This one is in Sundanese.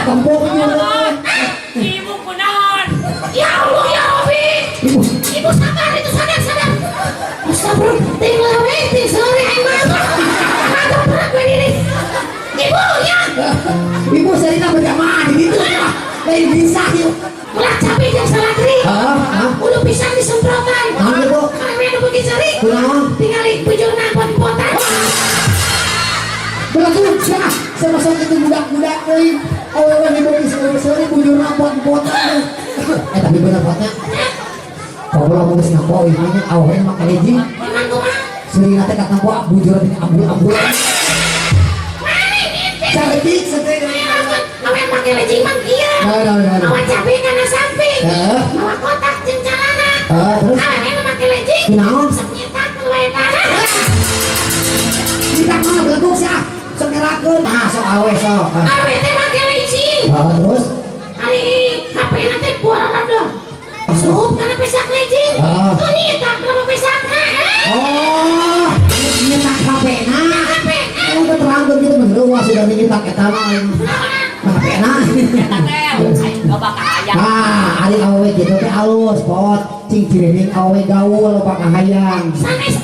Tempo bujurna. Ibu kunaon? Ya Allah, ya Rabbi. Ibu. Ibu sabar itu, sadar, sadar. Astagfirullah, tinggal we, ting sore aing mah. Mantap berat we diri. Ibu ya. Ibu sarina berjamaah di ditu mah. Lain bisa yuk. Ulah cabe jeung saladri. Heeh, heeh. Udah pisang disemprotan. Naon, Ibu? Awewe nu beuki seuri. Kunaon? Tingali bujurna pot-potan. Berarti sia, sama sama itu budak-budak euy. Awewe dibeuki seuri-seuri, bujurna pot-potan. Eh, tapi bener potnya. Kalau lamun geus ngapo ieu nya awewe make legging, Emang kumaha? Seurina teh katempo bujurna teh ambul-ambul. Saeutik saeutik. Awewe make legging mah kieu. Nah, nah, nah. Mawa cabe kana samping. Heeh. Mawa kotak jeung calana. Heeh, terus? Awewe nu make legging. Kunaon? Sok nyetak wae tanah. Kita mana beleguk sia? Sok ngerakeun. Nah, sok awe sok. Ah. Awewe teh make legging. Heeh, terus? Ari HP na teh buara dong. Suhup kana pesak legging. Ah. Tuh nyetak kana pesakna. Oh, nyetak HP-na. HP. Oh, keterangkeun gitu bener wah sudah nyetak eta mah. HP-na. Eta teh aing loba kahayang. Ah, ari awewe gitu teh alus, pot. Cing cirining awewe gaul loba kahayang. Sanes.